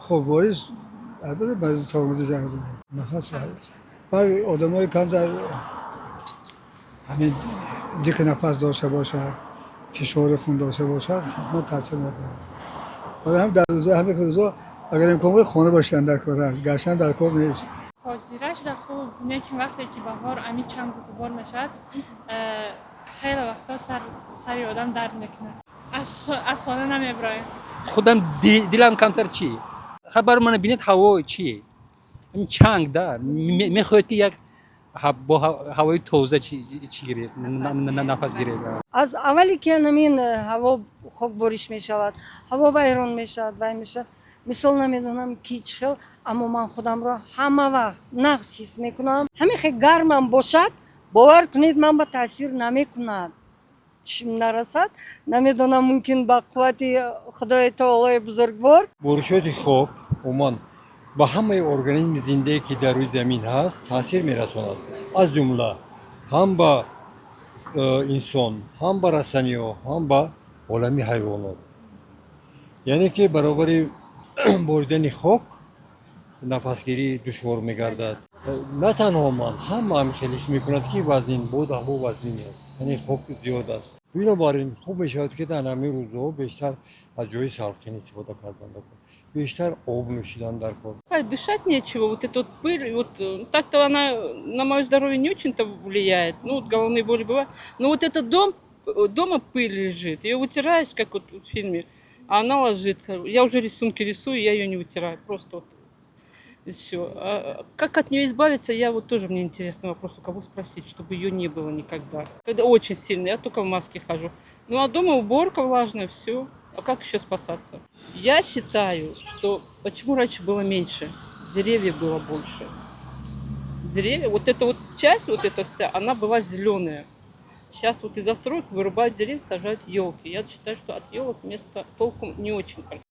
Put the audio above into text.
Хокбориш албатта ба саломатӣ зарар дорад. Нафас баъд одамои камтар ҳамин диқи нафас дошта бошад, фишори хун дошта бошад, ҳатман таъсир мекунад. Барои ҳам дар рӯзҳои ҳамин рӯзҳо агар имкон бошад, хона бошидан дар кор аст, гаштан дар кор нест. Ҳозираш да хуб, лекин вақте ки баҳор ами чангу ғубор мешавад, хеле вақтҳо сари одам дард мекунад, аз хона намеброем. Худам дилам камтар чӣ хабар мана бинед, ҳаво чӣ ҳамин чанг да мехоҳед, ки як бо ҳавои тоза чӣ гиред, нафас гиред. Аз аввале ки ҳамин ҳаво хокбориш мешавад, ҳаво вайрон мешавад, вай мешавад, мисол намедонам ки чӣ хел, аммо ман худамро ҳама вақт нағз ҳис мекунам. Ҳамин хел гармам бошад, бовар кунед, ман ба таъсир намекунад, чишм нарасад, намедонам, мумкин ба қуввати Худои Таолои бузургвор. Боришоти хок умуман ба ҳамаи организми зиндае, ки дар рӯи замин ҳаст, таъсир мерасонад, аз ҷумла ҳам ба инсон, ҳам ба растаниҳо, ҳам ба олами ҳайвонот. Яъне ки баробари боридани хок нафасгирӣ душвор мегардад. На танҳо ман, ҳама ҳамин хел ҳис мекунад, ки вазнин боду ҳаво вазнин аст, яъне хок зиёд аст. Бинобар ин хуб мешавад, ки дар ҳамин рӯзҳо бештар аз ҷои салқин истифода кардан дар кор, бештар об нӯшидан дар кор. Дышать нечего, вот эта вот пыль, вот так-то она на мое здоровье не очень-то влияет, ну вот головные боли бывают. Но вот этот дом, дома пыль лежит, ее вытираешь, как вот в фильме, а она ложится. Я уже рисунки рисую, я ее не вытираю, просто вот и все. А как от нее избавиться, я вот тоже, мне интересный вопрос, у кого спросить, чтобы ее не было никогда. Когда очень сильно, я только в маске хожу. Ну а дома уборка влажная, все. А как еще спасаться? Я считаю, что почему раньше было меньше, деревьев было больше. Деревья, вот эта вот часть, вот эта вся, она была зеленая. Сейчас вот из застройок вырубают деревья, сажают елки. Я считаю, что от елок место толком не очень хорошо.